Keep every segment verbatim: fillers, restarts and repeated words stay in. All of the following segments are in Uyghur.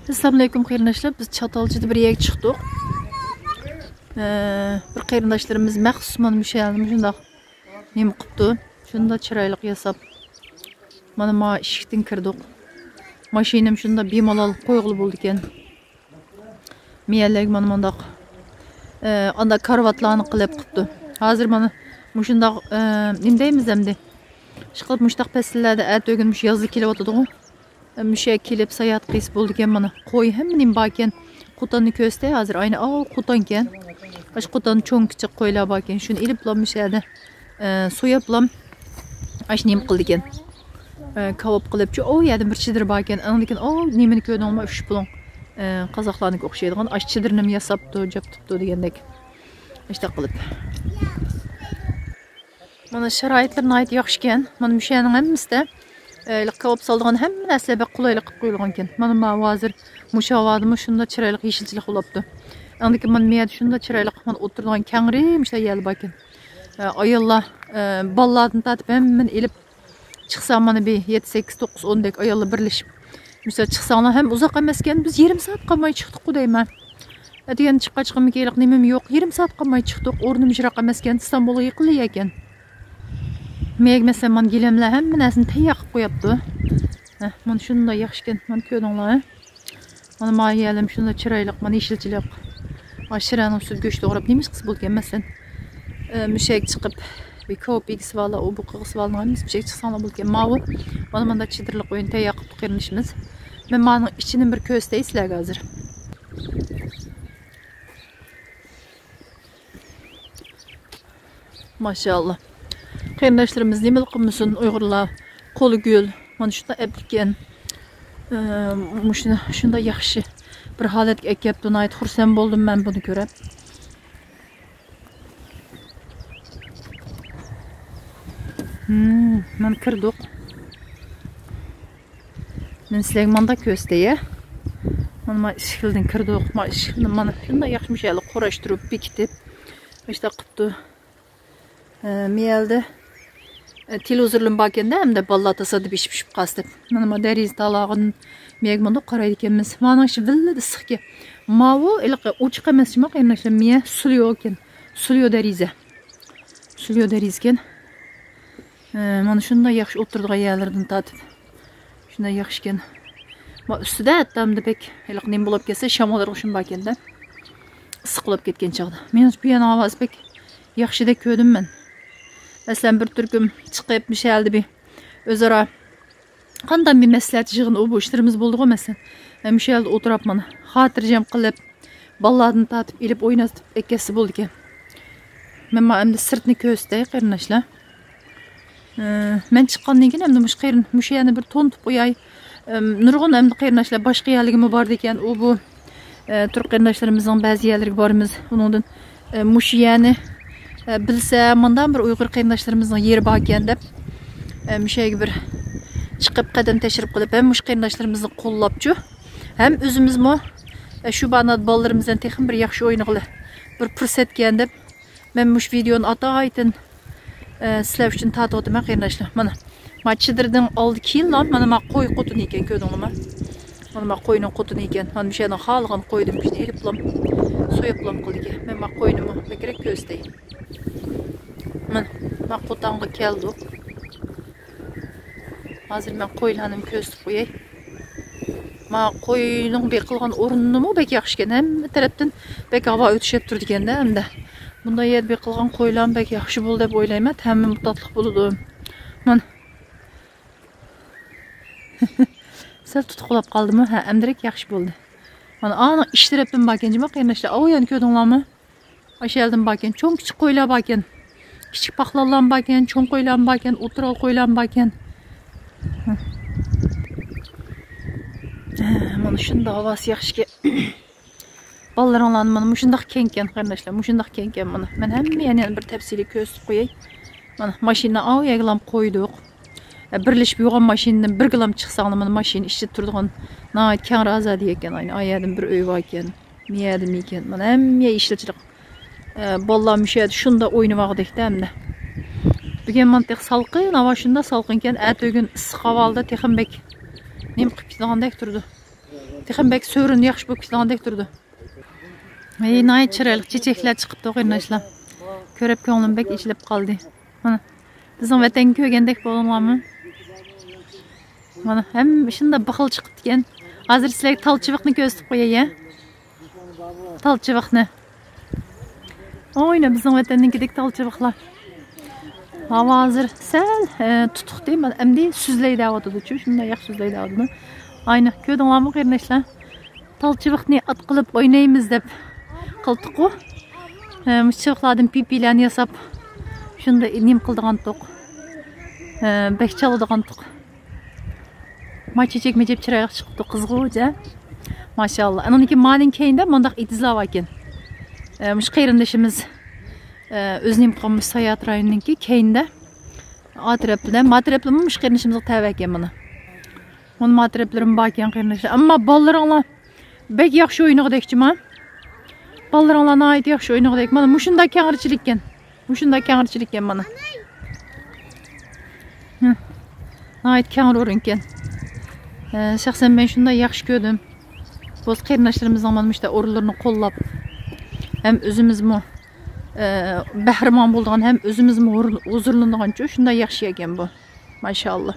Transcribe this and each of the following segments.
ئەسسالامۇئەلەيكۇم قېرىنداشلار، بىز چاتالچىدا بىر يەرگە چىقتۇق. ئە، بىر قېرىنداشلىرىمىز مەخسۇس مانا مۇشۇ يەرنى مۇشۇنداق نېمە قىپتۇ. شۇنداق چىرايلىق ياساپ. مانا ما ئىشىكتىن كىردۇق. ماشىنىم شۇنداق بىمالال قويغىلى بولىدىكەن. مىيەلەرگە مانا مۇنداق، ئە، ئاندا كارىۋاتلارنى قىلىپ قىپتۇ. ھازىر مانا مۇشۇنداق، ئە، نېمە دەيمىز ئەمدى؟ ئىشقىلىپ مۇشۇنداق پەسىللەردە ئەتە ئۆگۈن مۇشۇ يازغا كېلىۋاتىدىغۇ. مۇشۇ يەرگە كېلىپ ساياھەت قىلسا بولىدىكەن مانا. قوي ھەممە نېمە باركەن. قوتاننى كۆرسىتەي ھازىر. ئاينى ئاۋۇ قوتانكەن. ئاشۇ قوتان چوڭ كىچىك قويلار باركەن. شۇنى ئېلىپلا مۇشۇ يەردە، ئە، سوياپلام. ئاشۇ نېمە قىلىدىكەن. ئە، كاۋاپ قىلىپچۇ. ئۇ يەردە بىر چېدىر باركەن. ئاندىن كېيىن ئۇ نېمىنى كۆردۈڭلارمۇ؟ ئۈچ پۇلۇڭ، ئە، قازاقلارنىڭكىگە ئوخشايدىغان. ئاشۇ چېدىرنىمۇ ياساپتۇ، جاپتۇپتۇ دېگەندەك. ئاشۇنداق قىلىپ. مانا شارائىتلىرى ناھايىتى ياخشىكەن. مانا مۇشۇ يەرنىڭ ھەممىسىدە، ئە، كاۋاپ سالىدىغان ھەممە نەرسىلەر بەك قولايلىق قىلىپ قويۇلغانكەن. مانا ماۋۇ ھازىر مۇشۇ ھاۋادىمۇ شۇنداق چىرايلىق يېشىلچىلىق بولۇپتۇ. ئاندىن كېيىن مانا مۇ يەردە شۇنداق چىرايلىق مانا ئولتۇرىدىغان كەڭرى مۇشۇنداق يەرلەر باركەن. ئە، ئاياللار، ئە، بالىلاردىن تارتىپ ھەممىنى ئېلىپ چىقسا مانا بىر يەتتە، سەككىز، توققۇز، ئوندەك ئاياللار بىرلىشىپ. مىسال چىقساڭلار ھەم ئۇزاق ئەمەسكەن، بىز يېرىم سائەت قالماي چىقتۇققۇ دەيمەن. ئەتىگەن چىققاچقىمۇ كېلىق نېمىم يوق، يېرىم سائەت قالماي چىقتۇق، ئورنىمۇ يىراق ئەمەسكەن، ئىستانبۇلغا يېقىنلا ئىكەن. مەگمەسە مانا گىلەملەر ھەممە نەرسىنى تەييار قىلىپ قوياپتۇ. ھە، مانا شۇنداق ياخشىكەن، مانا كۆردۈڭلار، ھە. مانا ما يەرلىرىم شۇنداق چىرايلىق، مانا يېشىلچىلىق. ما شىرەنىڭ ئۈستىدە گۆش توغراپ نېمە قىلسا بولىدىكەن مەسىلەن. ئە، مۇشەگە چىقىپ، بىر كاۋاپ يېگۈسى بارلار، ئۇ بۇ قىلغۇسى بارلار، ھەممىسى مۇشەگە چىقساڭلار بولىدىكەن. ماۋۇ، مانا مۇنداق چېدىرلىق ئۆينى تەييار قىپتۇ قېرىندىشىمىز. مەن مانىڭ ئىچىنى بىر كۆرسىتەي سىلەرگە ھازىر. ماشائاللا. قېرىنداشلىرىمىز نېمىلا قىلمىسۇن، ئۇيغۇرلار قولى گۈل. مانا شۇنداق ئەپلىكەن. ئە، مۇشۇنى شۇنداق ياخشى بىر ھالەتكە ئەكەپتۇ. ناھايىتى خۇرسەن بولدۇم مەن بۇنى كۆرۈپ. ھىم، مانا كىردۇق. مەن سىلەرگە مانداق كۆرسىتەي، ھە. مانا، ما ئىشىكلىدىن كىردۇق. ما ئىشىكنى مانا شۇنداق ياخشى مۇشۇ يەرلەر قۇراشتۇرۇپ، بېكىتىپ، مۇشۇنداق قىپتۇ. ئە، مىيەلدە، ئە، تېلېۋىزورلىرىم باركەندە، ئەمدى بالىلار تاسادىپىي ئىشىپ چۈشۈپ قالسا دەپ. مانا، ما دېرىزە تالاغىدىن مىيەگە مۇنداق قارايدىكەنمىز. مانىڭ ئىچى ۋىللىدە ئىسسىقكەن. ماۋۇ ھېلىقى ئوچۇق ئەمەس جۇما قېرىنداشلار، مىيە سۇليو ئىكەن. سۇليو دېرىزە. سۇليو دېرىزىكەن. ھە، مانا شۇنداق ياخشى ئولتۇرىدىغان يەرلىرىدىن تارتىپ. شۇنداق ياخشىكەن. ما ئۈستىدە ھەتتا ئەمدى بەك ھېلىقى نېمە بولۇپ كەتسە، شامال ئۇرۇشۇم باركەندە. ئىسسىق بولۇپ كەتكەن چاغدا. مېنىڭچە بۇ يەرنىڭ ھاۋاسى بەك ياخشىدەك كۆردۈم مەن. مەسىلەن، بىر تۈركۈم چىقىپ، مۇشۇ يەردە بىر ئۆزئارا قانداق بىر مەسلىھەت يىغىنى، ئۇ بۇ ئىشلىرىمىز بولدىغۇ، مەسىلەن. مەن مۇشۇ يەردە ئولتۇرۇپ مانا خاتىرجەم قىلىپ، بالىلاردىن تارتىپ ئېلىپ ئويناتىپ ئەكەتسە بولىدىكەن. مەن ما ئەمدى سىرتنى كۆرسىتەي قېرىنداشلار. ئە، مەن چىققاندىن كېيىن ئەمدى مۇشۇ قېرىن-، مۇشۇ يەرنى بىر تونۇتۇپ قوياي. ئەم، نۇرغۇن ئەمدى قېرىنداشلار باشقا يەرلىرگىمۇ بارىدىكەن. ئۇ بۇ، ئە، تۈرك قېرىنداشلىرىمىزنىڭ بەزى يەرلىرىگە بارىمىز. ئۇنىڭدىن، ئە، مۇشۇ يەرنى، ئە، بىلسە، مۇنداق بىر ئۇيغۇر قېرىنداشلىرىمىزنىڭ يېرى باركەن دەپ، ئە، مۇشۇ يەرگە بىر چىقىپ قەدەم تەشرىپ قىلىپ، ھەم مۇشۇ قېرىنداشلىرىمىزنى قوللاپچۇ، ھەم ئۆزىمىزمۇ، ئە، شۇ بانات بالىلىرىمىز بىلەن تېخىمۇ بىر ياخشى ئوينىغىلى بىر پۇرسەتكەن دەپ، مەن مۇشۇ ۋىدېئونى ئاتايىتىن، ئە، سىلەر ئۈچۈن تارتىۋاتىمەن قېرىنداشلار. مانا، ما چېدىردىن ئالدى كېيىنلا، مانا، ما قوي قوتىنى ئىكەن، كۆردۈڭلارمۇ؟ مانا، ما قوينىڭ قوتىنى ئىكەن. مانا مۇشۇ يەردىن خالىغان قويدىن بىرنى ئېلىپلام، سويۇپلام قىلدىكەن. مەن ما قوينىمۇ بەكرەك كۆرسىتەي. مانا، ما قوتانغا كەلدۇق. ھازىر مەن قويلارنىمۇ كۆرسىتىپ قوياي. ما قوينىڭ بېقىلغان ئورنىمۇ بەك ياخشىكەن. ھەممە تەرەپتىن بەك ھاۋا ئۆتۈشۈپ تۇرىدىكەندە ئەمدى. بۇنداق يەردە بېقىلغان قويلارمۇ بەك ياخشى بولدى دەپ ئويلايمەن. ھەممىمۇ تاتلىق بولىدۇ. مانا. سەل تۇتقۇلاپ قالدىمۇ؟ ھە، ئەمدىرەك ياخشى بولدى. مانا، ئانىڭ ئىچ تەرەپتىن باركەن جۇما قېرىنداشلار. ئاۋۇ يەرنى كۆردۈڭلارمۇ؟ ئاشۇ يەردىن باركەن. چوڭ كىچىك قويلار باركەن. كىچىك پاقلانلارمۇ باركەن، چوڭ قويلارمۇ باركەن، ئوتتۇرا قويلارمۇ باركەن. ھە، مانا شۇنداق ھاۋاسى ياخشىكەن. بالىلىرىڭلارنى مانا مۇشۇنداق كەڭكەن قېرىنداشلار، مۇشۇنداق كەڭكەن مانا. مەن ھەممە يەرنى يەنە بىر تەپسىلىي كۆرسىتىپ قوياي. مانا ماشىنا ئاۋۇ يەرگىلام قويدۇق. ئە، بىرلىشىپ يوغان ماشىنىدىن بىرگىلام چىقساڭلار، مانا ماشىنا ئىچىدە تۇرىدىغان ناھايىتى كەڭرى ئازادە ئىكەن. ئاينى ئا يەردىن بىر ئۆي باركەن، مۇ يەردىمۇ ئىكەن. مانا ھەممە يەر يېشىلچىلىق. ئە، بالىلار مۇشۇ يەردە شۇنداق ئوينىۋالغۇدەكتە ئەمدى. بۈگۈن مانا تېخى سالقىن، ھاۋا شۇنداق سالقىنكەن، ئەتە ئۆگۈن ئىسسىق ھاۋالىدا تېخىمۇ بەك نېمە قىلىپ كېتىدىغاندەك تۇرىدۇ. تېخىمۇ بەك سۆرۈن ياخشى بولۇپ كېتىدىغاندەك تۇرىدۇ. ھەي، ناھايىتى چىرايلىق چېچەكلەر چىقىپتۇ، قېرىنداشلار. كۆرۈپ كۆڭلۈم بەك ئېچىلىپ قالدى. مانا، بىزنىڭ ۋەتەنگە كۆرگەندەك بولدۇڭلارمۇ؟ مانا، ھەممە شۇنداق بىخىل چىقىپتىكەن. ھازىر سىلەرگە تال چىۋىقنى كۆرسىتىپ قوياي، يا. تال چىۋىقنى. ئوينا، بىزنىڭ ۋەتەننىڭكىدەك تال چىۋىقلار. ھاۋا ھازىر سەل، ئە، تۇتۇقتى. مانا ئەمدى سۈزلەي دەۋاتىدۇ-چۇ، شۇنداق ياخشى سۈزلەي دەۋاتىدۇ. ئاينا، كۆردۈڭلارمۇ، قېرىنداشلار؟ تال چىۋىقنى ئات قىلىپ ئوينايمىز دەپ قىلدۇققۇ. ئە، مۇشۇ چىۋىقلاردىن پىپىلەرنى ياساپ، شۇنداق نېمە قىلىدىغانتۇق. ئە، بەك چالىدىغانتۇق. ما چېچەك مەجەپ چىرايلىق چىقىپتۇ، قىزغۇچە. ماشائاللا. ئانىڭدىن كېيىن مانىڭ كەينىدە مۇنداق ئېتىزلار باركەن. ئە، مۇشۇ قېرىندىشىمىز، ئە، ئۆزى نېمە قىلغان مۇشۇ ساياھەت رايونىنىڭكى كەينىدە. ئا تەرەپلىدە، ما تەرەپلىمۇ مۇشۇ قېرىندىشىمىزغا تەۋە ئىكەن مانا. مانا ما تەرەپلىرىمۇ باركەن قېرىنداشلار. ئەمما بالىلىرىڭلار بەك ياخشى ئوينىغۇدەكچىما. بالىلىرىڭلار ناھايىتى ياخشى ئوينىغۇدەك. مانا مۇشۇنداق كەڭرىچىلىككەن. مۇشۇنداق كەڭرىچىلىككەن مانا. ھە. ناھايىتى كەڭرى ئورۇنكەن. ئە، شەخسەن مەن شۇنداق ياخشى كۆردۈم. بولسا قېرىنداشلىرىمىزنىڭ مانا مۇشۇنداق ئورۇنلىرىنى قوللاپ، ھەم ئۆزىمىزمۇ، ئە، بەھرىمەن بولىدىغان، ھەم ئۆزىمىزمۇ ھۇر-، ھۇزۇرلىنىدىغانچۇ شۇنداق ياخشى يەركەن بۇ. ماشائاللا.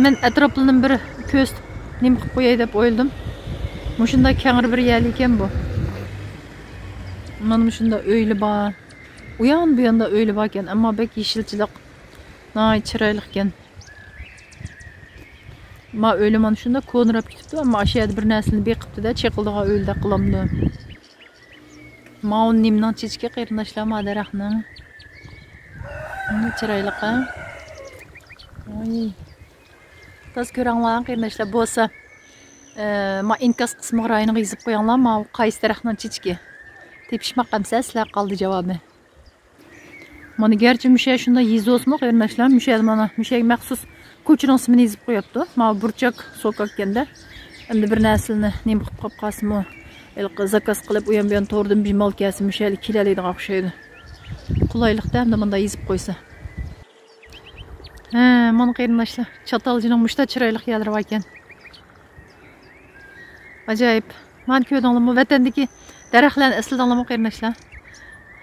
مەن ئەتراپلىرىنى بىر كۆرسىتىپ، نېمە قىلىپ قوياي دەپ ئويلىدىم. مۇشۇنداق كەڭرى بىر يەرلىكەن بۇ. مانا مۇشۇنداق ئۆيلە بار. ئۇيان بۇياندا ئۆيلە باركەن، ئەمما بەك يېشىلچىلىق. ناھايىتى چىرايلىقكەن. ما ئۆيلە مانا شۇنداق كونىراپ كېتىپتۇ، ئەمما ئاشۇ يەردە بىر نەرسىنى بېقىپتۇ-دە، چېقىلىدىغان ئۆيلىدەك قىلامدۇ. ماۋۇ نېمىنىڭ چېچىكى قېرىنداشلار، ما دەرەخنىڭ. مم، چىرايلىق ھە. ۋاي. تاز كۆرەڭلار قېرىنداشلار بولسا، ئە، ما ئىنكاس قىسمىغا رايونىغا يېزىپ قويۇڭلار، ماۋۇ قايسى دەرەخنىڭ چېچىكى. تېپىشماق ئەمسە سىلەر قالدى جاۋابى. مانا گەرچە مۇشۇ يەر شۇنداق يېزا بولسىمۇ قېرىنداشلار، مۇشۇ يەردە مانا مۇشۇ يەرگە مەخسۇس كوچىنىڭ ئىسمىنى يېزىپ قويۇپتۇ. ماۋۇ بۇرچاك سوكاك ئىكەن-دە. ئەمدى بىر نەرسىلەرنى نېمە قىلىپ قاپ قالسىمۇ، ھېلىقى زاكاز قىلىپ ئۇيان بۇيان توردىن بىر مال كەلسە مۇشۇ يەرگە كېلەلەيدىغان ئوخشايدۇ. قولايلىقتا ئەمدى مۇنداق يېزىپ قويسا. ھە، مانا قېرىنداشلار، چاتالجىنىڭ مۇشتا چىرايلىق يەرلىرى باركەن. ئاجايىپ. مانا كۆردۈڭلارمۇ، ۋەتەندىكى دەرەخلەرنى ئەسلىدىڭلارمۇ قېرىنداشلار؟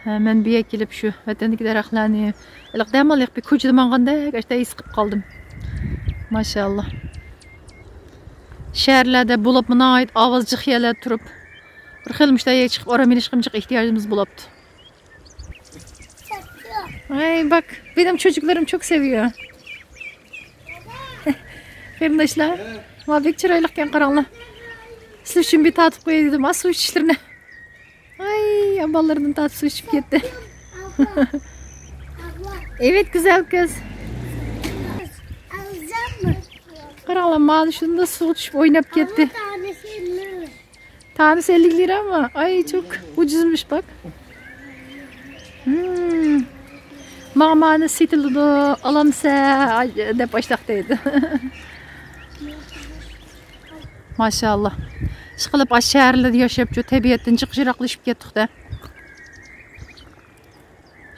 ھە، مەن بۇ يەرگە كېلىپ شۇ ۋەتەندىكى دەرەخلەرنى، ھېلىقى دەمال يېقىپ كوچىدا ماڭغاندەك ئاشتا ھېس قىلىپ قالدىم. ماشائاللا. شەھەرلەردە بولۇپمۇ ناھايىتى ئاۋاز جىق يەرلەردە تۇرۇپ، بىر خىل مۇشتا يەرگە چىقىپ ئارام ئېلىشقا جىق ئېھتىياجىمىز بولاپتۇ. Ay bak, benim çocuklarım çok seviyor. قېرىنداشلار، ما بەك چىرايلىقكەن، قاراڭلار. سىلەر ئۈچۈن بىر تارتىپ قوياي دېدىم، ھە، سۇ ئىچىشلىرىنى. ئاي، بالىلىرىدىن تارتىپ سۇ ئىچىپ كەتتى. Evet, güzel kız. قاراڭلار، مانا شۇنداق سۇغا چۈشۈپ ئويناپ كەتتى. تانىسى ئەللىك لىرا مۇ؟ ئاي، çok ئۇجۇزمىش، باك. Hmm. ماڭا مانا سېتىلىدۇ، ئالامسە، ئاي، دەپ ئاشتاق دەيدۇ. ماشائاللا. ئىشقىلىپ، ئاشۇ شەھەرلەردە ياشاپچۇ، تەبىئەتتىن جىق يىراقلىشىپ كەتتۇق-دە.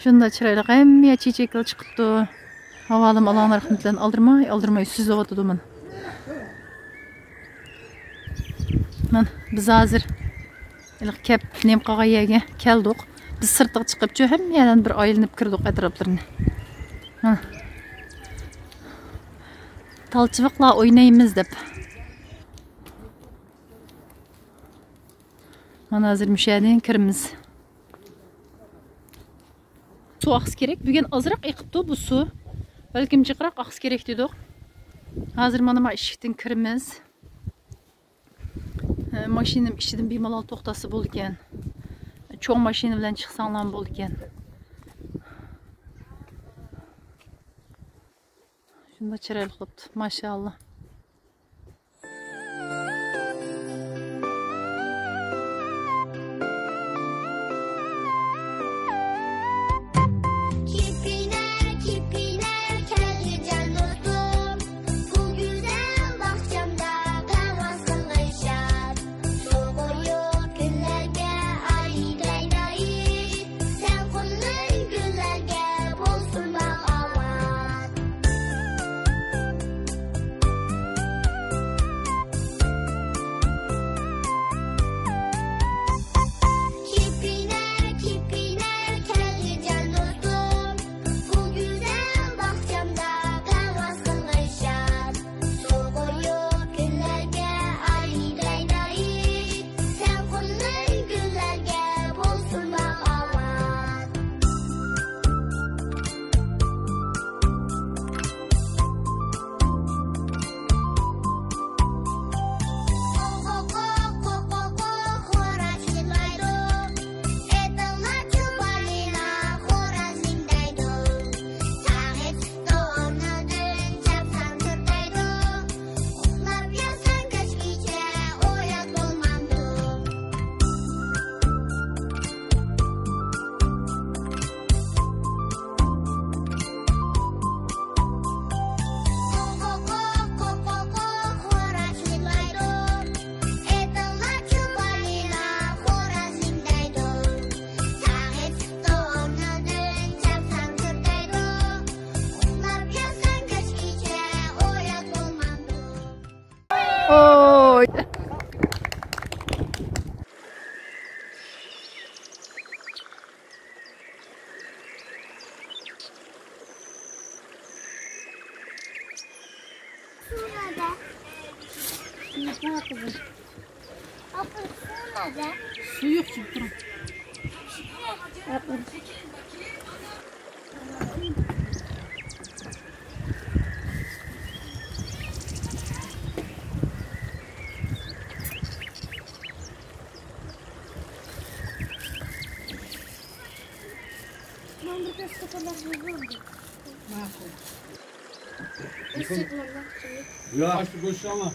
شۇنداق چىرايلىق، ھەممە يەر چېچەكلا چىقىپتۇ. ھاۋالىم ئاللاھنىڭ رەھمىتى بىلەن ئالدىرىماي، ئالدىرىماي سۈزۈۋاتىدۇ مانا. مانا، بىز ھازىر ھېلىقى كەپ نېمە قىلغان يەرگە كەلدۇق. بىز سىرتىغا چىقىپچۇ، ھەممە يەردىن بىر ئايلىنىپ كىردۇق ئەتراپلىرىنى. مانا. تالچىۋىقلار ئوينايمىز دەپ. مانا ھازىر مۇشۇ يەردىن كىرىمىز. سۇ ئاقسا كېرەك. بۈگۈن ئازراق ئېقىپتۇ بۇ سۇ. بەلكىم جىقراق ئاقسا كېرەك دېدۇق. ھازىر مانا ما ئىشىكتىن كىرىمىز. ھە، ماشىنام ئىچىدىن بىمالال توختاتسا بولىدىكەن. چوڭ ماشىنا بىلەن چىقساڭلارمۇ بولىدىكەن. شۇنداق چىرايلىق بوپتۇ، ماشائاللا. كېپىنە، كېپىنە كەلگىن جان دوستۇم، بۇ گۈزەل باغچامدا پەرۋاز قىلغىن شاد. سوغۇق گۈللەرگە ئايلىنايلى، سەن قونغان گۈللەرگە بولسۇن باغ ئاۋات. سۇ يوق، چۈشۈپ تۇرۇڭ. ماقۇل. يا. بوشىمەن.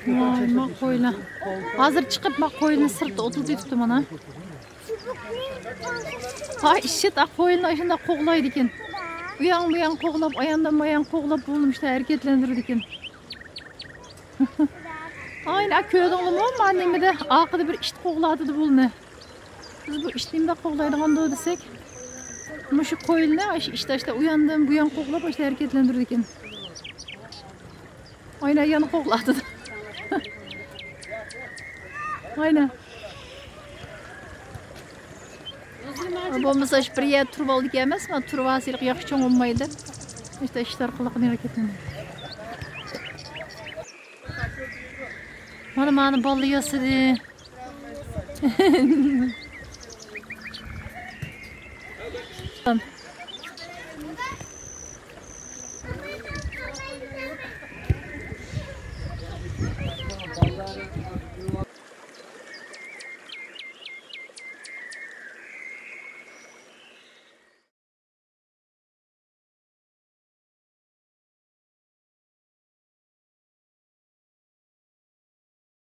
ۋاي، ما قويلار. ھازىر چىقىپ، ما قويلىنى سىرتتا ئوتلىتىۋېتىپتۇ مانا. ھاي، ئىششىت، ئا، قويلىنى ئاشۇنداق قوغلايدىكەن. ئۇياڭ بۇياڭ قوغلاپ، ئاياندىن بايان قوغلاپ، بۇنى مۇشۇنداق ھەرىكەتلەندۈرىدىكەن. ئاينى، ئا، كۆردۈڭلارمۇ؟ ما نېمىدە، ئارقىدا بىر ئىت قوغلاۋاتىدۇ بۇنى. بىز بۇ ئىت نېمىدە قوغلايدىغاندۇ دېسەك، مۇشۇ قويلىنى، ئاشۇ ئىت ئاشتا ئۇياندىن بۇيان قوغلاپ، ئاشۇ ھەرىكەتلەندۈرىدىكەن. ئاينا يەنە قوغلاۋاتىدۇ. ئاينا. بولمىسا شۇ بىر يەردە تۇرۇپ ئالدىكەن ئەمەسمۇ، تۇرۇپ ئالسا ياخشى چوڭ بولمايدۇ. ئىشتە ئىشلار قىلىق ھەرىكەتلىنىدۇ. مانا، مانا بالىلار ياسىدى.